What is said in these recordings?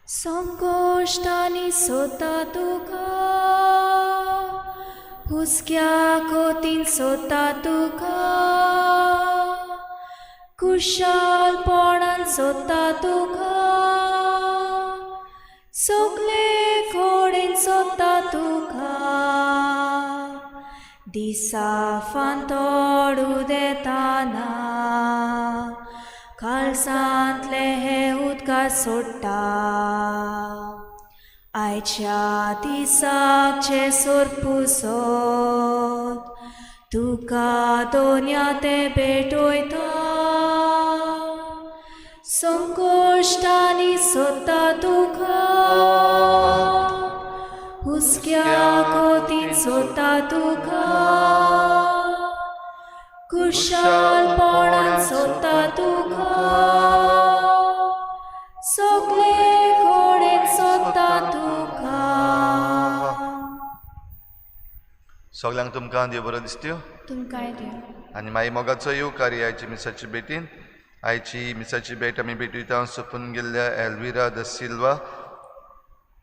संकोश्टांनी सोदता तुका, हुस्क्या कोतीन सोदता तुका, खुशालपणान सोदता तुका, सगले कडेन सोदता तुका, दिसा फांतोड उदेताना काळसांतले हे उदका सोडटा. आयच्या दिसाक चे सोरपुसोत तुका दोन्या ते भेटयता. संकोश्टांनी सोदता तुका, हुस्क्या कोतीन सोदता तुका, खुशालपणान सोदता तुका, सगले कडेन सोदता तुका. सगल्यांक तुमकां देव बरो दिसत्यो तुमकांय देव. आनी मागीर मोगाचो येवकार आयची मिसाची भेटीन. आयची मिसाची भेट आमी भेटयता सोंपून गेल्ल्या एल्विरा the Silva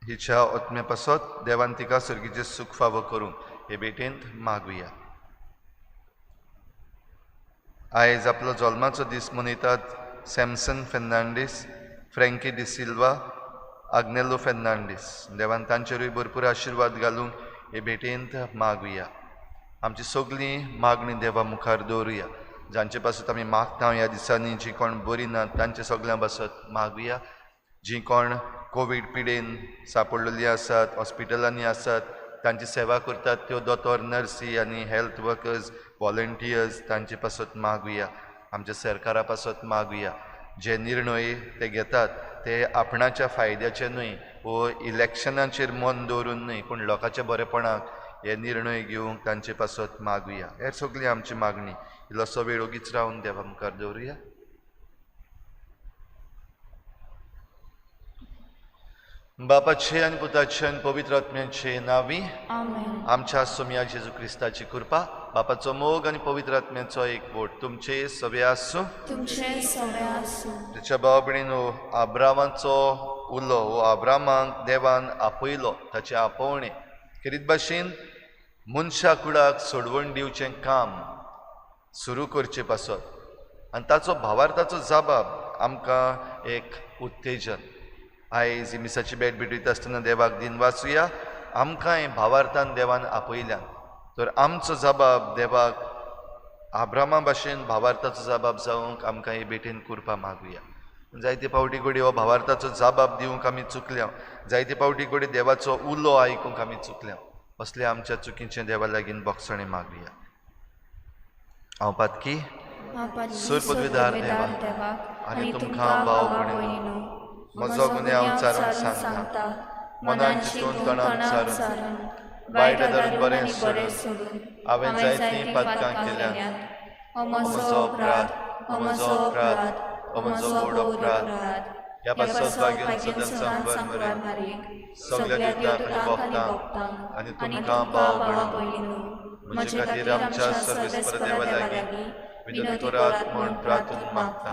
हिच्या ओत्मे पासत देवान तिका सर्गीचें सूख फावो करूंक हे भेटेंत मागुया. आयज आपलो जल्माचो दीस मनयतात सॅमसन फेर्नांडीस, फ्रँकी डिसिल्वा, आग्नेलो फेर्नांडीस. देवान तांचेरूय भरपूर आशिर्वाद घालूंक हे भेटेंत मागुया. आमची सगळीं मागणी देवा मुखार दवरुया. जांचे पासत आमी मागता ह्या दिसांनी, जी कोण बरी ना तांचे सगळ्यां पासत मागुया. जी कोण कोवीड पिडेन सापडलेली आसात, हॉस्पिटलांनी आसात, तांची सेवा करतात त्यो दोतोर, नर्सी आनी हेल्थ वर्कर्स, वॉलंटियर्स, तांचे पासत मागुया. आमच्या सरकारा पासत मागुया. जे निर्णय ते घेतात ते आपणाच्या फायद्याचे न्हय वो इलेक्शनाचेर मन दवरून न्हय, पूण लोकांच्या बरेपणाक हे निर्णय घेवंक तांचे पासत मागुया. हे सगळी आमची मागणी. इल्लोसो वेळ ओगीच रावन देवा मुखार दवरुया. बापाचे आनी पुताचे आनी पवित्र आत्म्याचे नांवी आमेन. आमच्या सोमया जेजू क्रिस्ताची कृपा, बापाचो मोग आनी पवित्र आत्म्याचो एकवट तुमचे सगळे आसूं. तुमचे सगळे आसूं. ताच्या भाव भयणीनो, आब्रामाचो उलो हो आब्रामाक देवान आपयलो, ताचें आपोवणें खेरीत भाशेन मनशा कुडाक सोडवण दिवचें काम सुरू करचें पासत आनी ताचो भावार्थाचो जाबाब आमकां एक उत्तेजन. आयज ही मिसाची भेट भेटयता आसतना देवाक दिन वाचुया. आमकांय भावार्थान देवान आपयल्यान तर आमचो जबाब देवाक आब्रामा भाशेन भावार्थाचो जबाब जावंक आमकां हे भेटेन करपा मागुया. जायते फावटी घडये हो भावार्थाचो जबाब दिवंक आमी चुकल्या, जायते फावटी घडये देवाचो उलो आयकूंक आमी चुकल्या. असले आमच्या चुकीचें देवा लागीं बोगसणें मागुया. हांव पातकी सुर पदवीधार देवाक आनी तुमकां भाव भयणीनो म्हजो गुन्यांव चारून सांगता, मनान चिंतून तणान सारून, वायट धरून बरें सोडून हांवें जायतीं पातकां केल्यांत. हो म्हजो अपराध, हो म्हजो अपराध, हो म्हजो व्हड अपराध. ह्या पासत भाग्यान सदांच सांकवार मरेक सगल्या देवतांक आनी भक्तांक आनी तुमकां भाव भयणीनो म्हजे खातीर आमच्या सर्वेस्पर देवा लागीं विनंती करात म्हूण प्रार्थून मागता.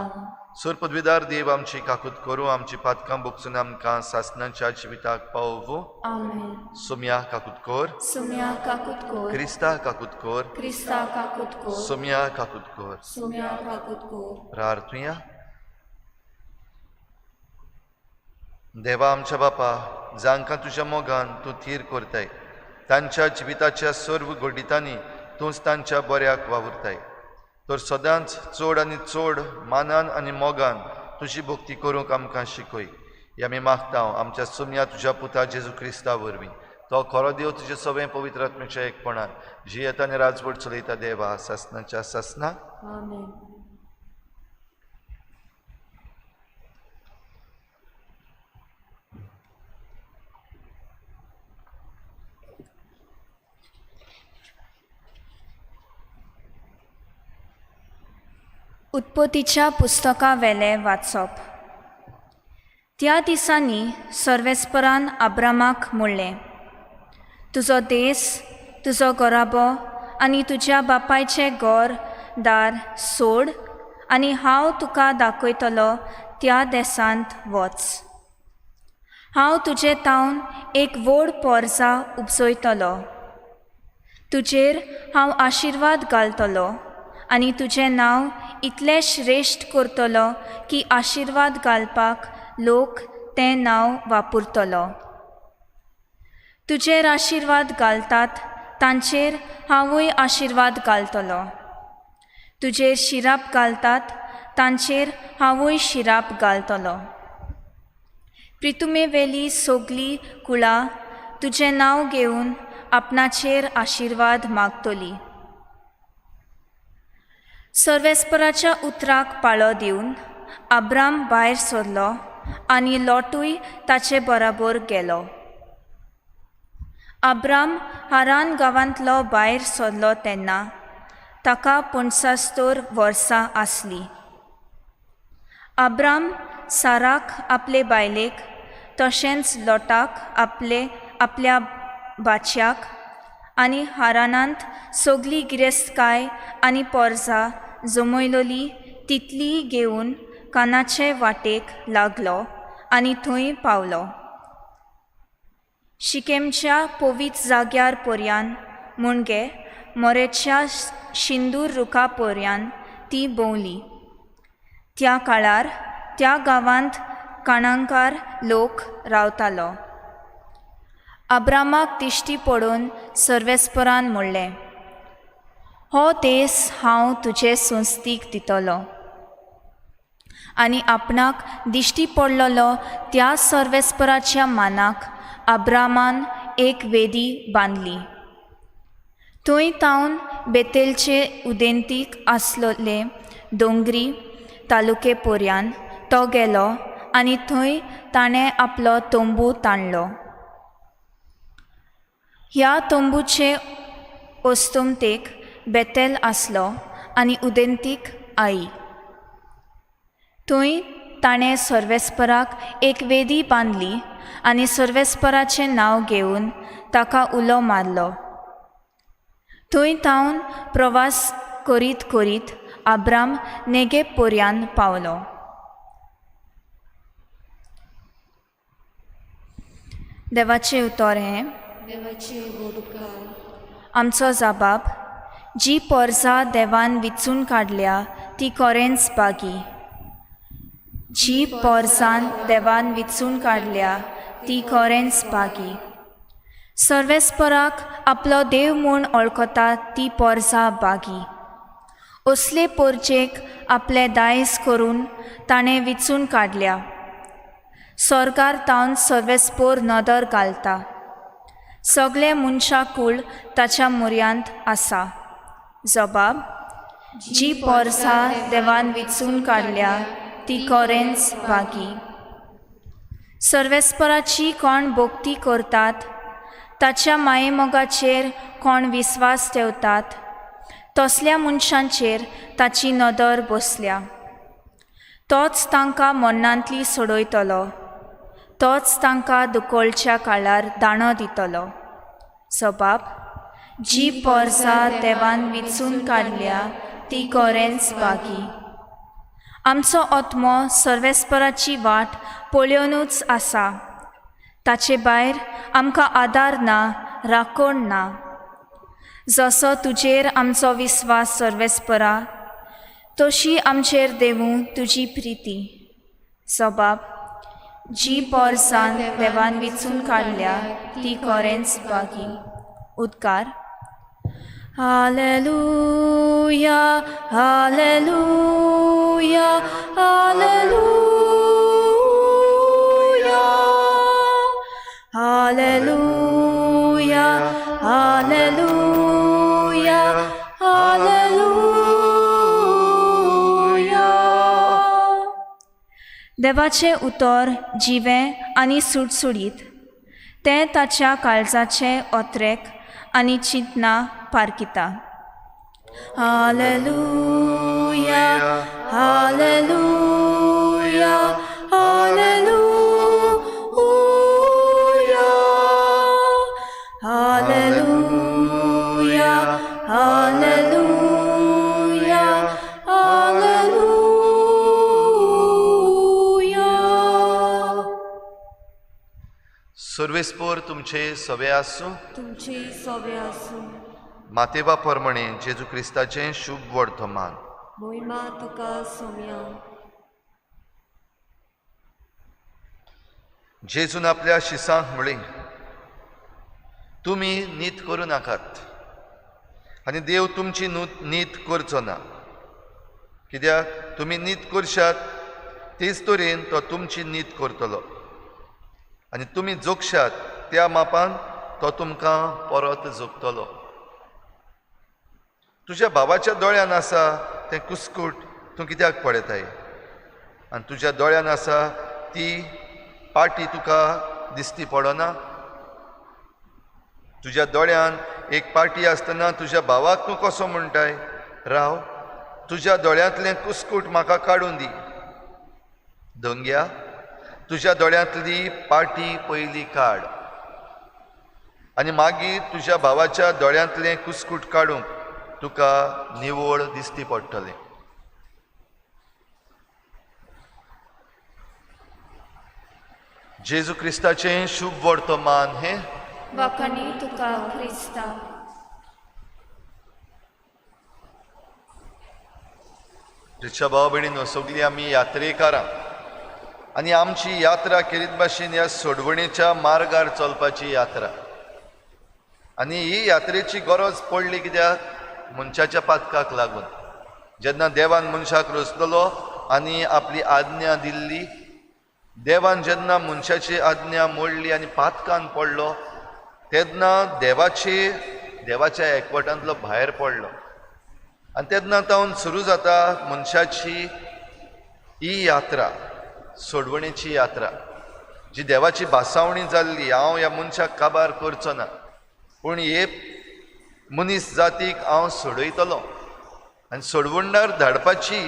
सुर पदवीदार देव आमची काकूत करूं, आमची पातकां भोगसून आमकां सासणाच्या जिविताक पावोवं. आमेन. सोम्या काकूत कर, सुम्या काकूत कर, क्रिस्ता काकूत कर, क्रिस्ता काकूत कर, सोम्या काकूत कर. सुम्या काकूत कर. प्रार्थुया. देवा आमच्या बापा, जांकां तुज्या मोगान तूं थीर करताय तांच्या जिविताच्या सर्व घडितांनी तूंच तांच्या बऱ्याक वावुरताय, तर सदांच चड आनी चड मानान आनी मोगान तुजी भक्ती करूंक आमकां शिकय. हे आमी मागता आमच्या सुम्या तुज्या पुता जेजू क्रिस्ता वरवीं. तो खरो देव तुजे सगळें पवित्र आत्म्याच्या एकपणान जियेता आनी राजवट चलयता देवा सासनाच्या सासना. आमेन. उत्पत्तीच्या पुस्तका वेलें वाचप. त्या दिसांनी सर्वेस्परान आब्रामाक म्हणलें, तुजो देस, तुजो घराबो आनी तुज्या बापायचें घर दार सोड आनी हांव तुका दाखयतलो त्या देसांत वच. हांव तुजे तावन एक व्हड पोरसा उपजयतलो. तुजेर हांव आशिर्वाद घालतलो आनी तुजें नांव इतलें श्रेश्ठ करतलो की आशिर्वाद घालपाक लोक तें नांव वापरतलो. तुजेर आशिर्वाद घालतात तांचेर हांवूय आशिर्वाद घालतलो. तुजेर शिराप घालतात तांचेर हांवूय शिराप घालतलो. प्रितुमेवेली सगली कुळां तुजें नांव घेवन आपणाचेर आशिर्वाद मागतली. सर्वेस्पराच्या उतराक पाळो दिवन अब्राम भायर सरलो आनी लोटूय ताचे बराबर गेलो. अब्राम हारान गांवांतलो भायर सरलो तेन्ना ताका 75 वर्सां आसली. अब्राम साराक आपले बायलेक तशेंच लोटाक आपले आपल्या बाच्याक आनी हारानांत सगली गिरेस्तकाय आनी पोरसां जमयलोली तितली घेवन कानाचे वाटेक लागलो आनी थंय पावलो. शिकेमच्या पवित्र जाग्यार पर्यान म्हणजे मोरेच्या शिंदूर रुखा पर्यान ती भोंवली. त्या काळार त्या गांवांत काणांकार लोक रावतालो. अब्रामाक दिश्टी पडून सर्वेस्परान म्हणलें, हो देस हांव तुजे संस्थीक दितलो. आनी आपणाक दिश्टी पडलेलो त्या सर्वेस्पराच्या मानाक अब्रामान एक वेदी बांदली. थंय तावन बेतेलचे उदेंतीक आसलेले दोंगरी तालुके पर्यान तो गेलो आनी थंय ताणें आपलो तंबू ताणलो. ह्या तंबूचे अस्तमतेक बेतेल आसलो आनी उदेंतीक आई. थंय ताणें सर्वेस्पराक एक वेदी बांदली आनी सर्वेस्पराचें नांव घेवन ताका उलो मारलो. थंय तावन प्रवास करीत करीत अब्राम नेगेब पर्यान पावलो. देवाचें उतर हें. आमचो जबाब, जी पोरसां देवान विचून काडल्या ती कोरेंच बागी. जी पोरसान देवान विचून काडल्या ती कोरेंच बागी. सर्वेस्पराक आपलो देव म्हूण वळखता ती पोरसां बागी. असले पोरचेक आपलें दायज करून ताणें विचून काडल्या. स्वर्गार तावन सर्वेस्पोर नदर घालता. सगळे मनशां कूळ ताच्या मुऱ्यांत आसा. जबाब, जी पोरसां देवान विचून काडल्या ती कोरेंच बागी. सर्वेस्पराची कोण भक्ती करतात, ताच्या मायेमोगाचेर कोण विस्वास ठेवतात, तसल्या मनशांचेर ताची नदर बसल्या. तोच तांकां मरणांतली सोडयतलो. तोच तांकां दुकोळच्या काळार दाणो दितलो. जबाब, जी पोरसां देवान विचून काडल्या ती कोरेंच बागी. आमचो आत्मो सर्वेस्पराची वाट पळयोवनूच आसा. ताचे भायर आमकां आदार ना, राखण ना. जसो तुजेर आमचो विस्वास सर्वेस्परा, तशी आमचेर देवूं तुजी प्रिती. जबाब, जी पोरसान देवान विचून काडल्या ती कोरेंच बागी. उद्गार, hallelujah, hallelujah, hallelujah, hallelujah, hallelujah, hallelujah. देवाचें उतर जिवें आनी सुटसुटीत. तें ताच्या काळजाचे ओत्रेक आनी चिंतना पारखिता. Hallelujah, hallelujah, hallelujah, hallelujah, hallelujah, hallelujah. सर्वेस्पोर तुमचे सवे आसूं, तुमचे सवे आसूं। मातेवा प्रमाणे जेजू क्रिस्ताचें शुभ वर्तमान। मोहिमा तुका सोम्या। जेजून आपल्या शिसांक म्हळें, तुमी नीत करूं नाकात आनी देव तुमची नीत करचो ना, कित्याक तुमी नीत करशात तेच तरेन तो तुमची नीत करतलो आनी तुमी जोगशात त्या मापान तो तुमकां परत जोगतलो। तुज्या भावाच्या दोळ्यान आसा तें कुस्कूट तूं कित्याक पळयताय आनी तुज्या दोळ्यान आसा ती पाटी तुका दिसती पडना? तुज्या दोळ्यान एक पाटी आसतना तुज्या भावाक तूं कसो म्हणटाय, राव तुज्या दोळ्यांतलें कुस्कूट म्हाका काडून दी? दंग्या, तुज्या दोळ्यांतली पाटी पयली काड आनी मागीर तुज्या भावाच्या दोळ्यांतलें कुस्कूट काडूंक तुका निवळ दिसती पडटलें। जेजू क्रिस्ताचें शुभ वर्तमान हें। वाखाणी तुका क्रिस्ता। रिक्षा भाव भयणीनो, सगळीं आमी यात्रेकारां आनी आमची यात्रा केरीत भाशेन ह्या सोडवणेच्या मार्गार चलपाची यात्रा। आनी ही यात्रेची गरज पडली कित्याक? मनशाच्या पातकाक लागून। जेन्ना देवान मनशाक रचलेलो आनी आपली आज्ञा दिल्ली, देवान जेन्ना मनशाची आज्ञा मोडली आनी पातकान पडलो तेन्ना देवाच्या एकवटांतलो भायर पडलो आनी तेन्ना तावन सुरू जाता मनशाची ही यात्रा, सोडवणेची यात्रा, जी देवाची भासावणी जाल्ली, हांव ह्या मनशाक काबार करचो ना, पूण हे मनीस जातीक हांव सोडयतलो आनी सोडवणदार धाडपाची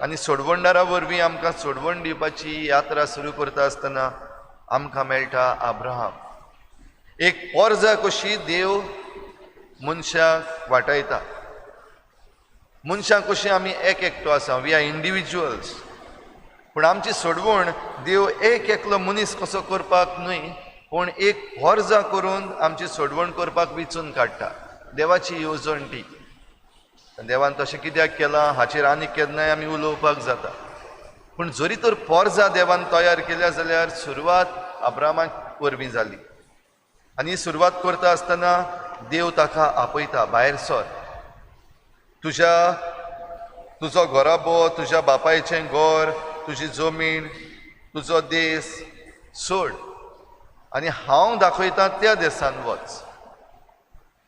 आनी सोडवणदारा वरवीं आमकां सोडवण दिवपाची यात्रा सुरू करता आसतना आमकां मेळटा अब्राहम। एक पोरजा कशी देव मनशाक वाटायता। मनशां कशी आमी एक एकटो आसा, we are individuals, पूण आमची सोडवण देव एक एकलो मनीस कसो करपाक न्हय, पूण एक पोरजा करून आमची सोडवण करपाक विचून काडटा। देवाची येवजण ती। देवान तशें कित्याक केलां हाचेर आनी केन्नाय आमी उलोवपाक जाता, पूण जरी तर पोरजा देवान तयार केल्या जाल्यार सुरवात अब्राहमा वरवीं जाली आनी सुरवात करता आसतना देव ताका आपयता, भायर सर, तुजो घराबो, तुज्या बापायचें घर, तुजी जमीन, तुजो देश सोड आनी हांव दाखयता त्या देसान वच।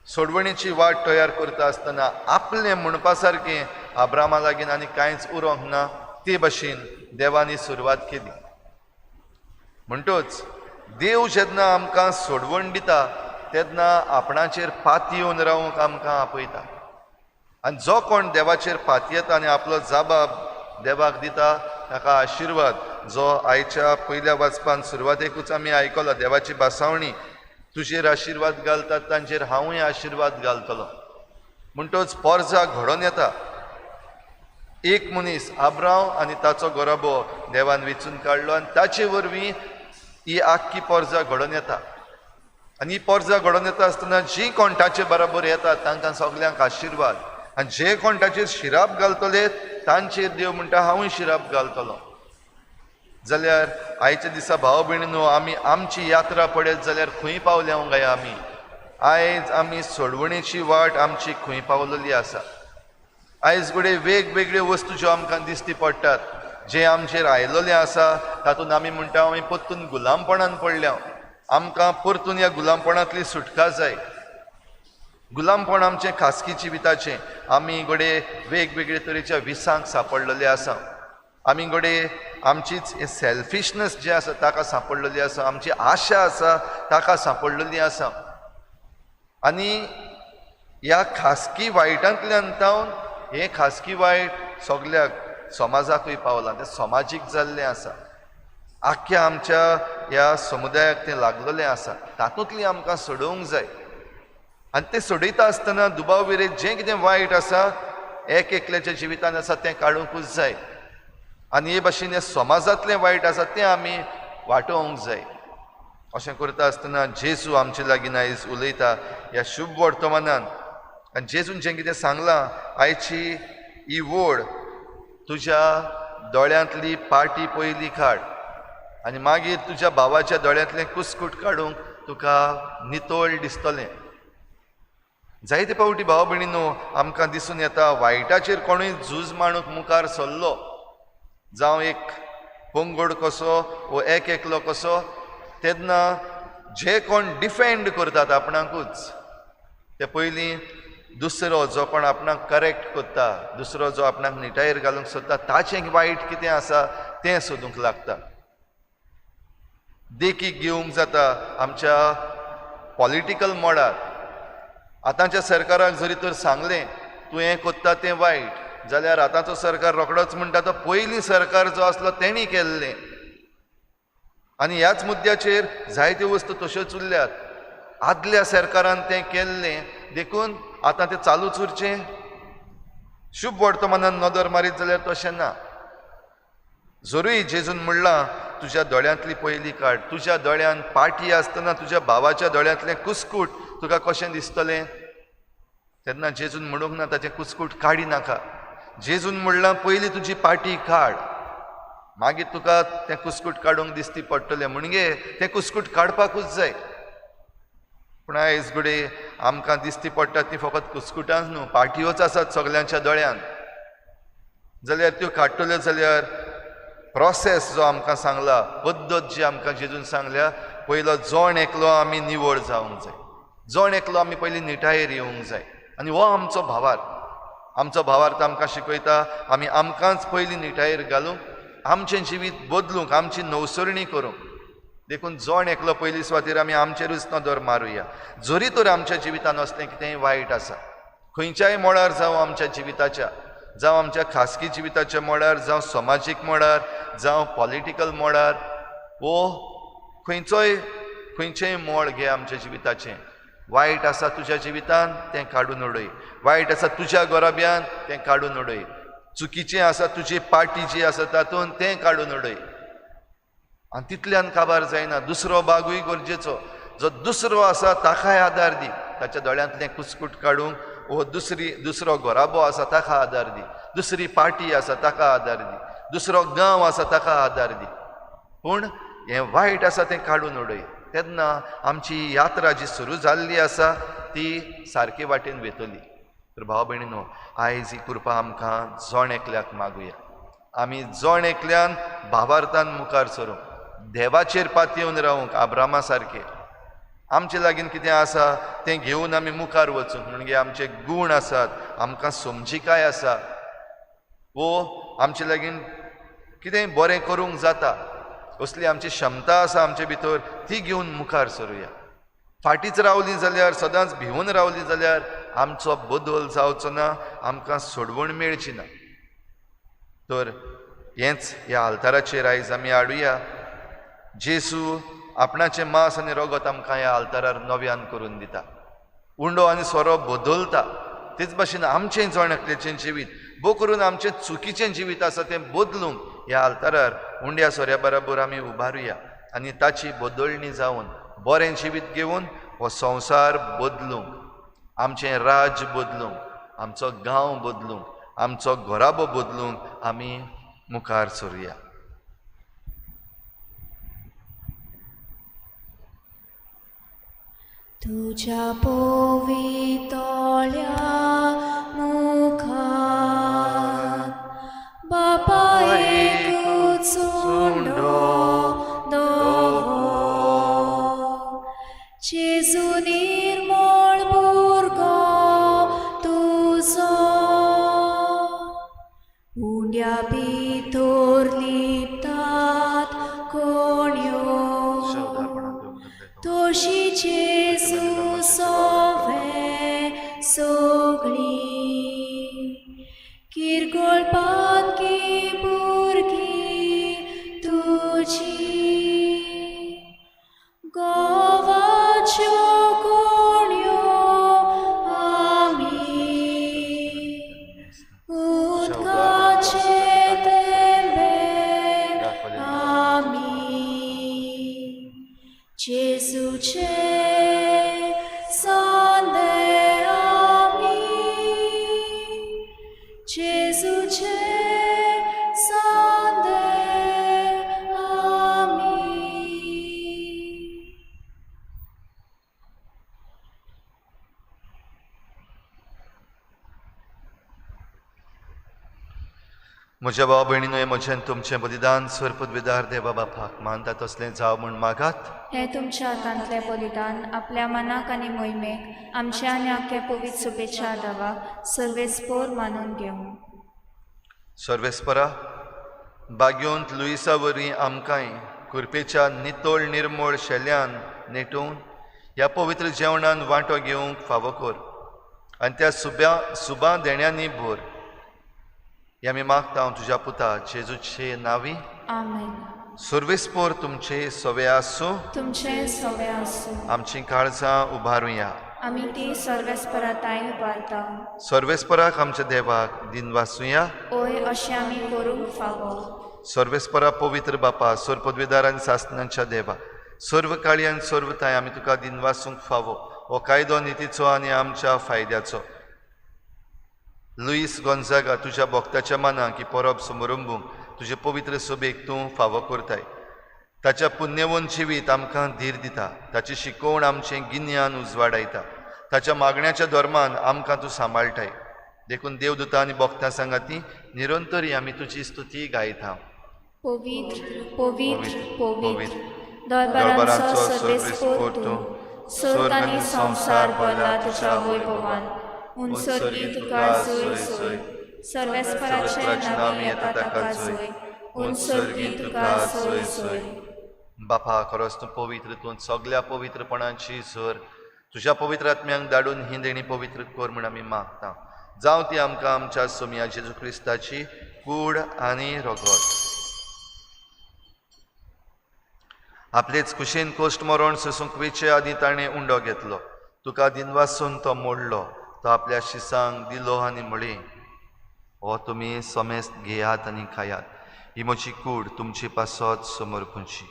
सोडवणेची वाट तयार करता आसतना आपलें म्हणपा सारकें अब्राहमा लागीं आनी कांयच उरोंक ना ते भाशेन देवान सुरवात केली। म्हणटच देव जेन्ना आमकां सोडवण दिता तेन्ना आपणाचेर पातयेवन रावंक आमकां आपयता आनी जो कोण देवाचेर पातयेता आनी आपलो जाबाब देवाक दिता ताका आशिर्वाद, जो आयच्या पयल्या वाचपान सुरवातेकूच आमी आयकलो, देवाची भासावणी, तुजेर आशिर्वाद घालतात तांचेर हांवूय आशिर्वाद घालतलो। म्हणटच पोरजा घडोवन येता। एक मनीस अब्राहम आनी ताचो घराबो देवान वेंचून काडलो आनी ताचे वरवीं ही आख्खी पोरजा घडोवन येता। आनी ही पोरजा घडोवन येता आसतना जी कोण ताचे बराबर येतात तांकां सगल्यांक आशिर्वाद आनी जे कोण ताचेर शिराप घालतले तांचेर देव म्हणटा हांवूय शिराप घालतलो। जाल्यार आयच्या दिसा भाव भयणीनो, आमी आमची यात्रा पळयत जाल्यार खंय पावल्या काय आमी? आयज आमी सोडवणेची वाट आमची खंय पावलेली आसा? आयज घडये वेगवेगळ्यो वस्तू ज्यो आमकां दिसती पडटात, जे आमचेर आयलेलें आसा तातूंत आमी म्हणटा आमी परतून गुलामपणान पडल्या, आमकां परतून ह्या गुलामपणांतली सुटका जाय। गुलामपण आमचें खासगी जिविताचें, आमी घडये वेगवेगळे तरेच्या विसांक सांपडलेले आसा, आमी घडये आमचीच सेल्फिशनस जें आसा ताका सांपडलेली आसा, आमची आशा आसा ताका सांपडलेली आसा आनी ह्या खासगी वायटांतल्यान जावन हें खासगी वायट सगल्याक समाजाकूय पावलां, तें समाजीक जाल्लें आसा, आख्ख्या आमच्या ह्या समुदायाक तें लागलेलें आसा, तातूंतली आमकां सोडोवंक जाय। आनी तें सोडयता आसतना दुबाव विरयत जें कितें वायट आसा एक एकल्याच्या जिवितान आसा तें काडुंकूच जाय आनी हे भाशेन हें समाजांतलें वायट आसा तें आमी वाटोवंक जाय। अशें करता आसतना जेजू आमचे लागीं आयज उलयता ह्या शुभ वर्तमानान. आनी जेजून जें कितें सांगलां आयची ही वोड, तुज्या दोळ्यांतली पाटी पयली काड आनी मागीर तुज्या भावाच्या दोळ्यांतलें कुस्कूट काडूंक तुका नितळ दिसतलें. जायते फावटी भाव भयणीनो आमकां दिसून येता वायटाचेर कोणूय झूज मांडूंक मुखार सरलो, जावं एक पंगड कसो वो एक एकलो कसो, तेन्ना जे कोण डिफेंड करतात आपणाकूच ते पयलीं दुसरो जो कोण आपणाक करेक्ट करता, दुसरो जो आपणाक निटायेर घालूंक सोदता ताचें वायट कितें आसा तें सोदूंक लागता. देखीक घेवंक जाता आमच्या पॉलिटिकल मोडार. आतांच्या सरकाराक जरी तर सांगलें तूं हें करता तें वायट, जाल्यार आतांचो सरकार रोखडोच म्हणटा तो पयलीं सरकार जो आसलो तेणी केल्लें. आनी ह्याच मुद्द्याचेर जायत्यो वस्तू तश्योच उरल्यात. आदल्या सरकारान तें केल्लें देखून आतां तें चालूच उरचें. शुभ वर्तमानान नदर मारीत जाल्यार तशें ना. जरूय जेजून म्हणलां तुज्या दोळ्यांतली पयली काड, तुज्या दोळ्यान पाटी आसतना तुज्या भावाच्या दोळ्यांतलें कुस्कूट तुका कशें दिसतलें? तेन्ना जेजून म्हणूंक ना ताचें कुस्कूट काडी नाका. जेजून म्हणलां पयली तुजी पाटी काड, मागीर तुका तें कुस्कूट काडूंक दिसती पडटलें. म्हणजे तें कुस्कूट काडपाकूच जाय. पूण आयज घडये आमकां दिसती पडटात ती फकत कुस्कुटांच न्हू, पाटयोच आसात सगल्यांच्या दोळ्यांत. जाल्यार त्यो काडटल्यो जाल्यार प्रोसेस जो आमकां सांगला, पद्दत जी आमकां जेजून सांगल्या, पयलो जण एकलो आमी निवळ जावंक जाय, जण एकलो आमी पयलीं निटायेर येवंक जाय. आनी हो आमचो भावार्थ. आमचो भावार्थ आमकां शिकयता आमी आमकांच पयलीं निटायेर घालूंक, आमचें जिवीत बदलूंक, आमची नवसरणी करूंक. देखून जण एकलो पयली सुवातेर आमी आमचेरूच नदर मारुया. जरी तर आमच्या जिवितान असलें कितेंय वायट आसा, खंयच्याय मळार, जावं आमच्या जिविताच्या, जावं आमच्या खासगी जिविताच्या मळार, जावं समाजीक मळार, जावं पॉलिटिकल मळार, वो खंयचोय खंयचेंय मळ घे आमच्या जिविताचें, वायट आसा तुज्या जिवितान तें काडून उडय, वायट आसा तुज्या घराब्यान तें काडून उडय, चुकीचें आसा तुजी पार्टी जी आसा तातूंत तें काडून उडय. आनी तितल्यान काबार जायना, दुसरो भागूय गरजेचो. जो दुसरो आसा ताकाय आदार दी, ताच्या दोळ्यांतलें कुस्कूट काडूंक वो दुसरो घराबो आसा ताका आदार दी, दुसरी पार्टी आसा ताका आदार दी, दुसरो गांव आसा ताका आदार दी. पूण हें वायट आसा तें काडून उडय. तेन्ना आमची यात्रा जी सुरू जाल्ली आसा ती सारके वाटेन वेतली. तर भाव भयणीनो आयज ही कृपा आमकां जण एकल्याक मागुया. आमी जण एकल्यान भावार्थान मुखार सरूंक, देवाचेर पातयेवन रावूंक आब्रामा सारके. आमचे लागीं कितें आसा तें घेवन आमी मुखार वचूंक, म्हणजे आमचे गूण आसात, आमकां समजिकाय आसा, वो आमचे लागीं कितें बरें करूंक जाता असली आमची क्षमता आसा आमचे भितर, ती घेवन मुखार सरुया. फाटीच रावली जाल्यार, सदांच भिवून रावली जाल्यार आमचो बदल जावचो ना, आमकां सोडवण मेळची ना. तर हेंच ह्या आल्ताराचेर आयज आमी हाडुया. जेजू आपणाचें मांस आनी रगत आमकां ह्या आल्तारार नव्यान करून दिता, उंडो आनी सोरो बदलता. तेच भाशेन आमचें जण एकल्याचें जिवीत भो करून आमचें चुकीचें जिवीत आसा तें बदलूंक ह्या आल्तारार उंड्या सोऱ्या बराबर आमी उबारुया आनी ताची बदलणी जावन बरें जिवीत घेवन हो संवसार बदलूंक, आमचें राज्य बदलूंक, आमचो गांव बदलूंक, आमचो घराबो बदलूंक आमी मुखार सरुया. तुझ्या पवितळ्या मुखार बापा एकूच उंडो दवो, जेजू निर्मळ भुरगो तुजो, उंड्या भितर लिपतात कोणयो, तशी जेजू सोवे सगळी किरकोळ की भुरगीं तुजी, गोवाच्यो कोणयो आमी, उदकाचे थेंबे म्हज्या भाव भयणीनो, म्हजें तुमचें बलिदान सर्वपदवीदार देवा बापाक मानता तसलें जावं म्हूण मागात। हें तुमच्या हातांतलें बलिदान आपल्या मनाक आनी मोहिमेक आमच्या आनी आख्या पवित्र शुभेच्छा दावाक सर्वेस्पोर मानून घेवं। सर्वेस्परा बाग्योंत लुईसा वरवीं आमकांय कुरपेच्या नितोळ निर्मोळ शेल्यान नेटोवन ह्या पवित्र जेवणान वांटो घेवंक फावो कर आनी त्या सुबा देण्यांनी भर। हे आमी मागता तुज्या पुता जेजूचे नांवी, आमेन। सर्वेस्पोर तुमचे सवे आसूं, तुमचे सवे आसूं। आमची काळजां उबारुया, आमी ती सर्वेस्परा ताय उबारता। सर्वेस्पराक आमच्या देवाक दिनवासुया, ओय अशें आमी करूंक फावो। सर्वेस्परा पवित्र बापा, सर्वपदवीदार आनी सासणाच्या देवा, सर्व काळी आनी सर्व ताय आमी तुका दिनवासूंक फावो। हो कायदो नितीचो आनी आमच्या फायद्याचो। लुईस गोंजागा तुज्या भक्ताच्या मनाक ही परब समरंबूंक तुजे पवित्र सभेक तूं फावो करताय। ताच्या पुण्यवंत जिवीत आमकां धीर दिता, ताची शिकवण आमचें गिन्यान उजवाडायता, ताच्या मागण्याच्या धर्मान आमकां तूं सांबाळटाय। देखून देवदूता आनी भक्तां सांगाती निरंतरी आमी तुजी स्तुती गायता। पवित्र पवित्र पवित्र दरबारांचो सर्वेस्पोर तूं, स्वर्ग आनी संवसार भरला तुज्या वैभवान। उंचसर्गी तुका सोय सोय, सर्वेस्पराचें नांव येता ताका जोय, उंचसर्गी तुका सोय सोय। बापा, खरोच तूं पवित्र, तूं सगल्या पवित्रपणाची झर। तुज्या पवित्र आत्म्यांक धाडून ही देणी पवित्र कर म्हूण आमी मागता। जावं ती आमकां आमच्या सोमया जेजू क्रिस्ताची कूड आनी रगत। आपलेच कुशीन कोश्ट मरण सोसूंक वेचे आदीं ताणें उंडो घेतलो, तुका दिनवासून तो मोडलो, तो आपल्या शिसांक दिलो आनी म्हळें, हो तुमी समेस्त घेयात आनी खायात, ही म्हजी कूड तुमचे पासत समर्पूंची।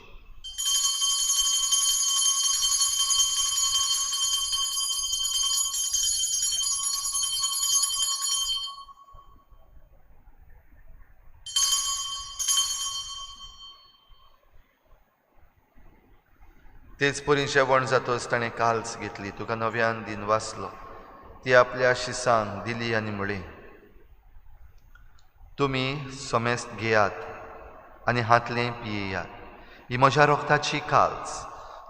तेच परी जेवण जातच ताणें काल्स घेतली, तुका नव्यान दिनवासलो, ती आपल्या शिसांक दिली आनी म्हळें, तुमी समेस्त घेयात आनी हातलें पियेयात, ही म्हज्या रोगताची काल्स,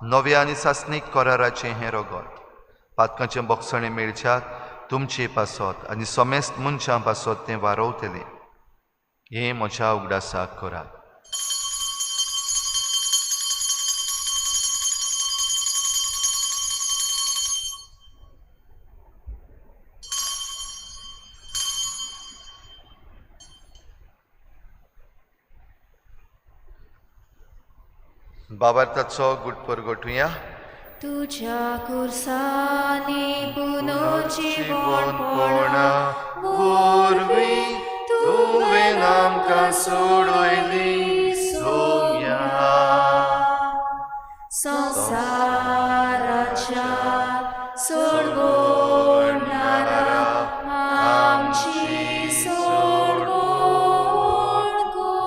नव्या आनी सासणीक कराराचें हें रगत, पातकांचें बक्षणें मेळच्याक तुमचे पासत आनी समेस्त मनशां पासत तें वारोवतलें। हें म्हज्या उगडासाक करात। बाबार्थाचो गुट परगटुया। तुझ्या कुर्सानी पुनर्जीवनपणा वरवीं तुवें आमकां सोडयली सोम्या, संवसाराच्या सोडवणारा आमची सोडवण कर।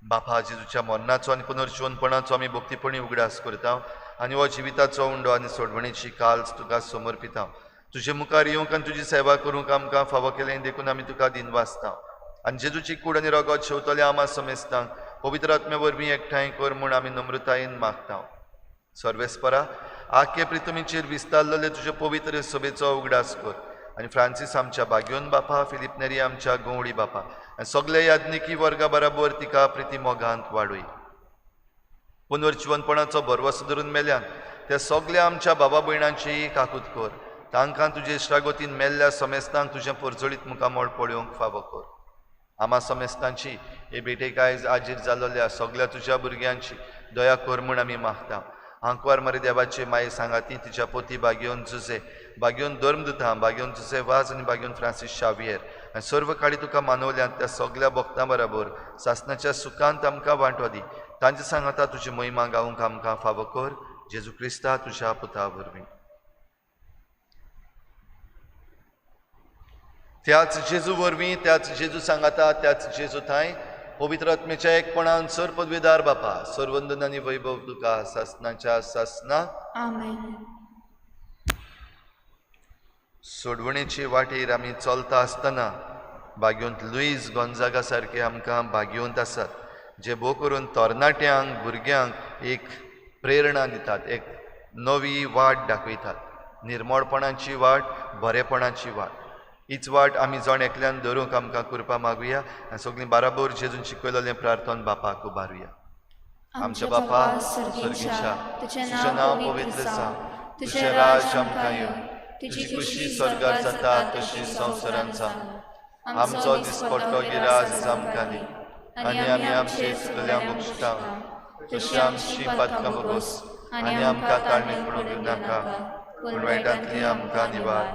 बापा, जेजूच्या मरणाचो आनी पुनर्जीवनपणाचो आमी भक्तीपणी उगडास करता आनी हो जिविताचो उंडो आनी सोडवणेची काल्स तुका समर्पिता। तुजे मुखार येवंक आनी तुजी सेवा करूंक आमकां फावो केलें देखून आमी तुका दिनवासता आनी जेजूची कूड आनी रगत शेवतले आमा समेस्तांक पवित्र आत्म्या वरवीं एकठांय कर म्हूण आमी नम्रतायेन मागता। सर्वेस्परा, आखे प्रितमीचेर विस्तारलेले तुजे पवित्र सभेचो उगडास कर आनी फ्रांसीस आमच्या बाग्योन बापा, फिलीप नेरी आमच्या गवळी बापा आनी सगळे याज्ञिकी वर्गा बराबर तिका प्रिती मोगांत वाडय। पुनर्जीवनपणाचो भरवसो धरून मेल्यान त्या सगल्या आमच्या बाबा भयणांची काकूत कर, तांकां तुजे इश्टागतीन मेल्ल्या समेस्तांक तुजें परजळीत मुखामळ पळोवंक फावो कर। आमा समेस्तांची हे भेटेक आयज आजीर जाल्ल्या सगल्या तुज्या भुरग्यांची दया कर म्हूण आमी मागता। आंकवार मारी देवाचे माये सांगाती तिच्या पोती बागेवन जुजे, बागेवन धर्मदुता, बागेवन जुजे वाज आनी बागेवन फ्रांसीस शावियर आनी सर्व काळी तुका मानवल्यात त्या सगल्या भक्तां बराबर सासणाच्या सुखांत आमकां वांटो दी। तांचे सांगाता तुजी महिमा गावंक आमकां फावो कर, जेजू क्रिस्ता तुज्या पुता वरवीं। त्याच जेजू वरवीं, त्याच जेजू सांगाता, त्याच जेजू थांय पवित्र आत्म्याच्या एकपणान सर पदवीदार बापा, सर्वंदन आनी वैभव तुका सासणाच्या सासना। आमेन। सोडवणेचे वाटेर आमी चलता आसतना भाग्यवंत लुईस गोंजागा सारके आमकां भाग्यवंत आसात, जे भोव करून तरणाट्यांक भुरग्यांक एक प्रेरणा दितात, एक नवी वाट दाखयतात, निर्मळपणाची वाट, बरेपणाची वाट. हीच वाट आमी जण एकल्यान धरूंक आमकां कृपा मागुया आनी सगळीं बाराबोर जेजून शिकयलेलें प्रार्थन बापाक उबारुया. आमच्या बापा स्वर्गीच्या, तुजें नांव पवित्र जावं, तुजें राज्य आमकां येवं, तुजी खुशी स्वर्गार जाता तशी संवसारांत जावं. आमचो दिसपट्टो गिरास आमकां दी आनी आमी आमचे चुकल्या बक्षता तशी आमची पातकां भोगोस आनी आमकां ताळमेळ पडूंक दिवनाका, पूण वायटांतली आमकां निवार.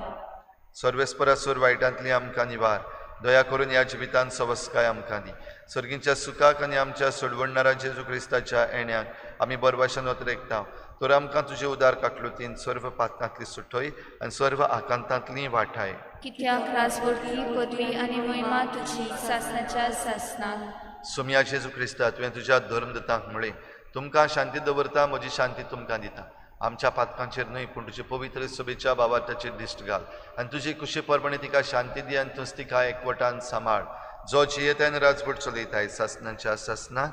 सर्वेस्परासूर वायटांतली आमकां निवार. दया करून ह्या जिवितांत सवस्काय आमकां दी. सर्गींच्या सुखाक आनी आमच्या सोडवणणारा जेजू क्रिस्ताच्या येण्याक आमी बरवाशान वतरेकता. तर आमकां तुजे उदार काकलुतीन सर्व पातकांतली सुटय आनी सर्व आकांतांतली वाठाय. कित्याक राजवटी पदवी आनी महिमा तुजी सासणाच्या सासणाक. सोमया जेजू क्रिस्ता, तुवें तुज्या धर्मदूतांक म्हळें, तुमकां शांती दवरता, म्हजी शांती तुमकां दिता. आमच्या पातकांचेर न्हय पूण तुजे पवित्र सभेच्या बाबार्थाचेर दिश्ट घाल आनी तुजी कुशी प्रमाणे तिका शांती दी आनी तूंच तिका एकवटान सांबाळ, जो जियेताय आनी राजवट चलयताय सासणाच्या सासणाक.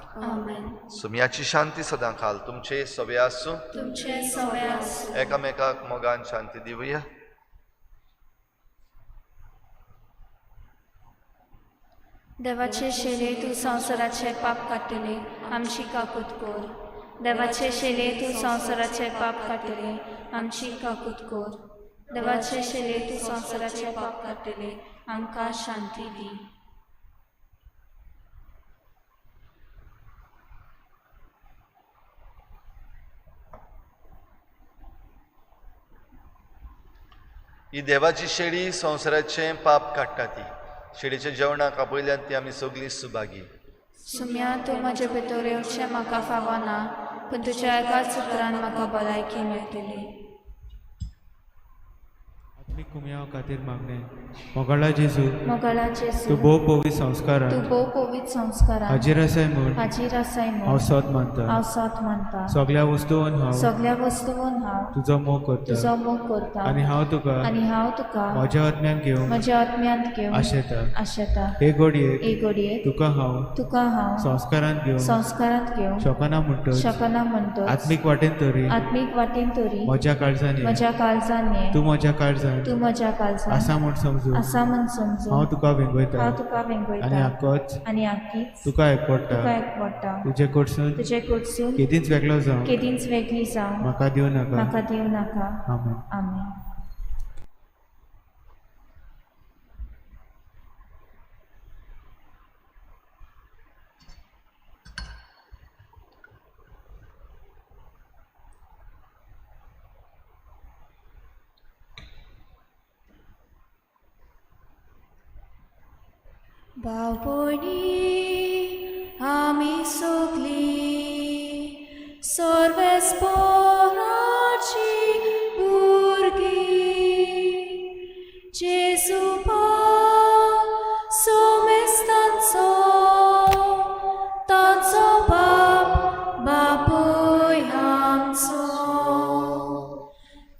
सुम्याची शांती सदां खाल तुमचे सवे आसूं, एकामेकाक मोगान शांती दिवया. देवाचे शेले तूं संवसाराचे पाप काडटले, आमची काकूत कर. देवाचे शेले तूं संवसाराचे पाप काडटले, आमची काकूत कर. देवाचे शेले तूं संवसाराचे पाप काडटले, आमकां शांती दी. ही देवाची शेळी संवसाराचें पाप काडटा. ती शेळीच्या जेवणाक आपयल्यान ती आमी सगळीं सुभागी. सुम्या, तूं म्हजे भितर येवचें म्हाका फावना, पूण तुज्या एकाच उतरान म्हाका भलायकी मेळटली. आत्मीक कुमयाव खातीर मागणें. मोगाळा जेजू, मोगाळा जेजू, तूं भोव पवित्र संस्कारान, तूं भोव पवित्र संस्कारान हाजीर आसाय म्हूण, हाजीर आसाय म्हूण हांव सत मानता, हांव सत मानता. सगळ्या वस्तून हांव, सगळ्या वस्तून हांव तुजो मोग करता, तुजो मोग करता आनी हांव तुका, आनी हांव तुका म्हज्या आत्म्यान घेवन, म्हज्या आत्म्यांत घेवन आशेता, आशेता. हे घडयेक, हे घडयेक तुका हांव, तुका हांव संस्कारांत घेवन, संस्कारांत घेवन शकना म्हणटच, शकना म्हणटच आत्मीक वाटेन तरी, आत्मीक वाटेन तरी म्हज्या काळजान, म्हज्या काळजान ये, तूं म्हज्या काळजान, तूं म्हज्या काळजान आसा म्हूण समजून, आसा म्हूण समजून हांव तुका वेंगयता, हांव तुका वेंगयता आनी आकोच, आनी आकीच तुका एकवटा, तुका एकवटा. तुजे कडसून, तुजे कडसून केदींच वेगळो जावं, केदींच वेगळी जावं म्हाका दिवं नाका, म्हाका दिवं नाका. आमेन. आमेन. भावपणी आमी सगळीं सर्वेस्पराची भुरगीं, जेजू सोमेस्तांचो ताचो बाप बापूय आमचो,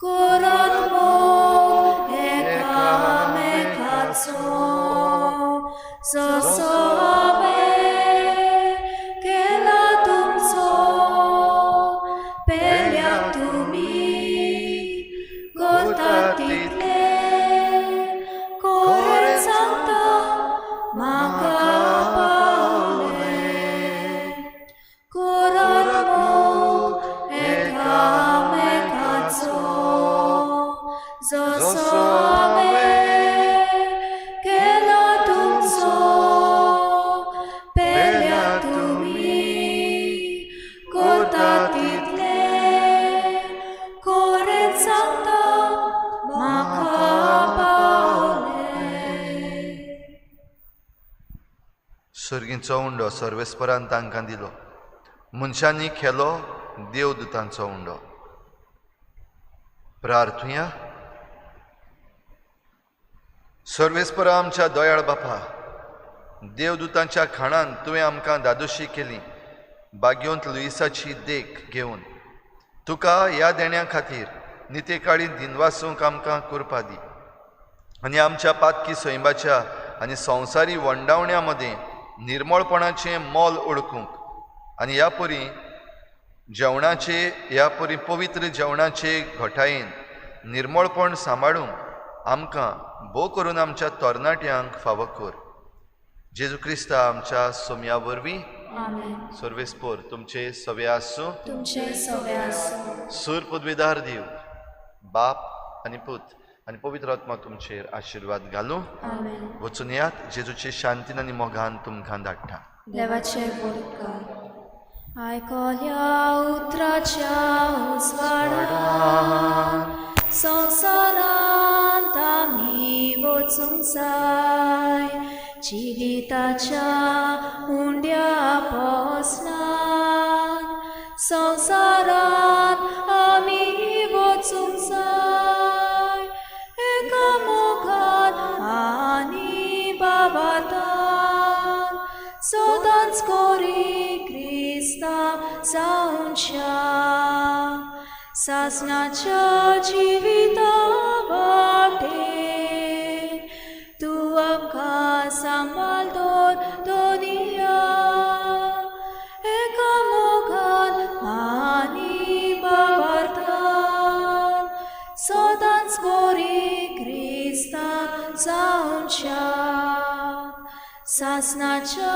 करात मोग एकामेकाचो जसो हांवें केला तुमचो, पेल्याक तुमी करतात तितलें खरें सांगता म्हाका पावलें. करात मोग एकामेकाचो जसो हांवें केला तुमचो, पेल्याक तुमी करतात तितलें खरें सांगता म्हाका पावलें. सर्गींचो उंडो सर्वेस्परान तांकां दिलो, मनशांनी खेलो देवदूतांचो उंडो. प्रार्थुया. सर्वेस्परा आमच्या दयाळ बापा, देवदूतांच्या खाणान तुवें आमकां दादोशी केली. भाग्यवंत लुईसाची देख घेवन तुका ह्या देण्या खातीर नितेकाळी दिनवासूंक आमकां कृपा दी आनी आमच्या पातकी सैमाच्या आनी संवसारी वंडावण्या मदीं निर्मळपणाचें मोल ओळखूंक आनी ह्या परी जेवणाचे ह्या परी पवित्र जेवणाचे घटायेन निर्मळपण सांबाळूंक आमकां भोव करून आमच्या तरणाट्यांक फावो कर. जेजू क्रिस्ता आमच्या सोम्या वरवीं. आमेन. सर्वेस्पोर तुमचे सवे आसूं. तुमचे सवे आसूं. सूर पदवीदार दिव बाप आनी पूत आनी पवित्र आत्मा तुमचेर आशिर्वाद घालूं. आमेन. वचून यात, जेजूचे शांतीन आनी मोगान तुमकां धाडटा. देवाचे बोरकार आयकल्या उतराच्या उजवाडान संवसारांत आमी वचूंक जाय, जिविताच्या उंड्या पोसनान संवसारांत आमी वचूंक जाय, एका मोगान आनी बाबातान सदांच कोरी क्रिस्ता जावच्या सासणाच्या जिविता वाटेर तूं आमकां सांबाळ दवर दोनिया, एका मोगान आनी बाबार्थान सदांच बोरी क्रिस्ता जावच्या सासणाच्या